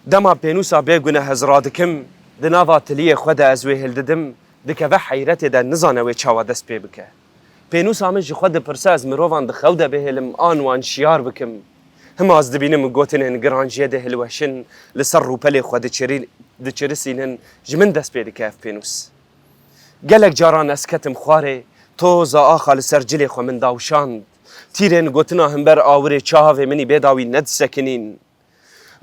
Dema pênûsa bê guneh ez radikim, di nava tiliyê xwe de ez wê hildidim, dikeve heyretê de, nizane wê çawa dest pê bike. Pênûsa min ji xwe dipirse, ez mirovan di xew de bihêlim an wan şiyar bikim. Hima ez dibînim gotinên giran jê dihilweşin, li ser rûpelê xwe diçirî-, diçirisînin, ji min dest pê dike ev pênûs. Gelek caran ez ketim xwarê, toza axa li ser cilê xwe min dawşand. Tîrên gotina himber awirê çavê min î bêdawî nedisekinîn.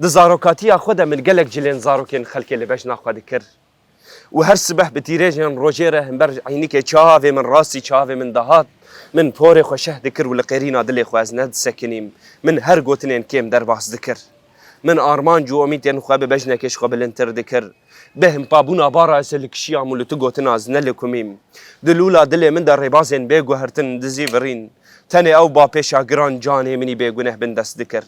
Di zarokatiya xwe de min gelek cilên zarokên xelkê li bejna xwe dikir. Û her sibeh bi tîrêjên rojê re himber eynîkê çavê min, rastî çavê min dihat, min porê xwe şeh dikir û li qêrîna dilê xwe ez nedisekinîm. Min her gotinên kêm derbas dikir. Min armanc û omîtên xwe bi bejnekê ji xwe bilindtir dikir. Bê himpabûna bara ez li kişiyam û li tu gotina ez nelikumîm. Di lûla dilê min de rêbazên bê guhertin dizîvirîn. Tenê ew bapêşa giran canê min î bêguneh bindest dikir.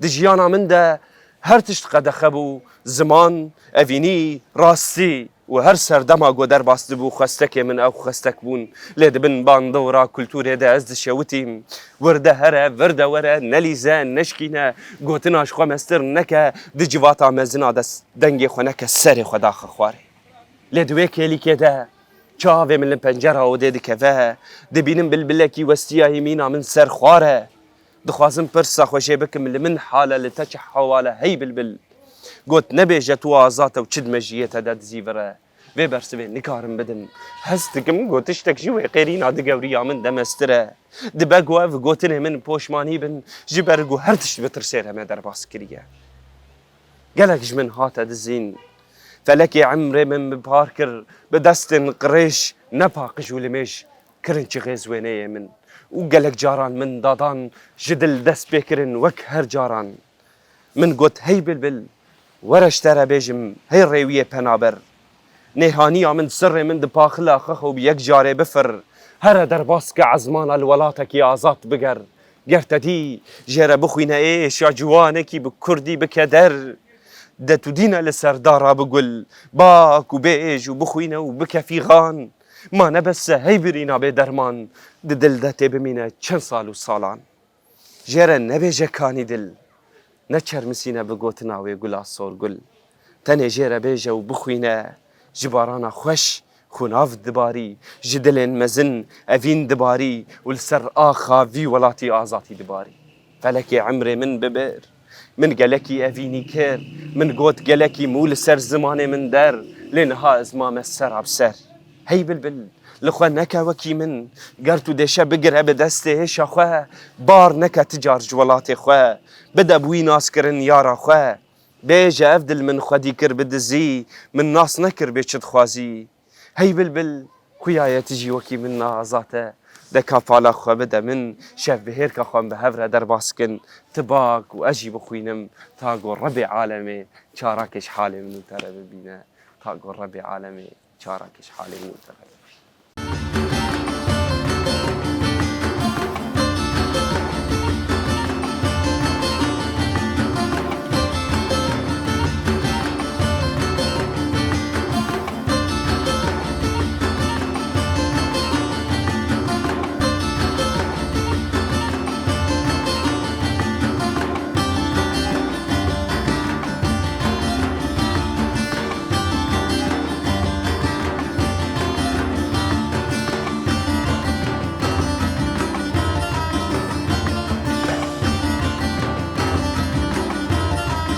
Di jiyana min de her tişt qedexe bû, ziman, evînî, rastî û her serdema ku derbas dibû xwestekê min ew xwestek bûn. Lê di bin bandora kulturê de ez dişewitîm. Wirde here, virde were, nelîze, neşkîne, gotina ji xwe mestir neke, di civata mezina de s-, dengê xwe neke, serê xwe daxe xwarê. Lê di wê kêlîkê de çavê min li pencera odê dikeve, dibînim bilbilekî westiyayî mîna min ser xwar e. Dixwazim pirsa xwe jê bikim, li min hal e, li te çi hewal e, hey bilbil? Got, nebêje tu azad e û çi di mejiyê te de dizîvire. Vê bersivê nikarim bidim. Hez dikim, got, tiştek jî wê qêrîna di gewriya min de mestir e. Dibe ku ev gotinê min poşmanî bin, ji ber ku her tişt bi tirsê re me derbas kiriye. Gelek ji min hate dizîn. Felekê emrê min bi par kir, bi destên qirêj, ne paqij û limêj, kirin çixê ziwêneyê min. Û gelek caran min dadan ji dil dest pê kirin wek her caran. Min got, hey bilbil, were ji te re bêjim, hey rêwiyê penaber. Nêhaniya min, sirrê min dipaxile xex û bi yek carê bifir. Here derbas ke ezmana li welatekî azad biger. Ger te dî, jê re bixwîne êş ya ciwanekî bi kurdî bike der. De tu dîne li ser dara bi gul, bak û bêj û bixwîne û bike fîxan. Ma ne bes e, hey birîna bê derman, di dil de tê bimîne çend sal û salan. Jê re nebêje kanî dil, ne çermisîne bi gotina wê gula sorgul. Tenê jê re bêje û bixwîne, ji barana xweş xûnav dibarî, ji dilên mezin evîn dibarî û li ser axa vî welatî azatî dibarî. Felekê emrê min bibir. Min gelekî evînî kir. Min got gelekî mû li ser zimanê min der. Lê niha ez mame sera bi ser. Hey bilbil, li xwe neke wekî min. Ger tu dêşe bigire bi destê hêşa xwe, bar neke ti car ji welatê xwe. Bide bi wî naskirin yara xwe. Bêje ev dil min xwedî kir bi dizî, min nas nekir bê çi dixwazî. Hey bilbil, xuya ye tu jî wekî min ne azad e. De ka pala xwe bide min, şev bi hêrka xwe em bi hev re derbas kin. Ti bak û ez jî bixwînim, ta ku Rebê alemê çarakê ji halê min û te re bibîne. Ta ku Rebê alemê çarakê ji halê min û te re bibîne.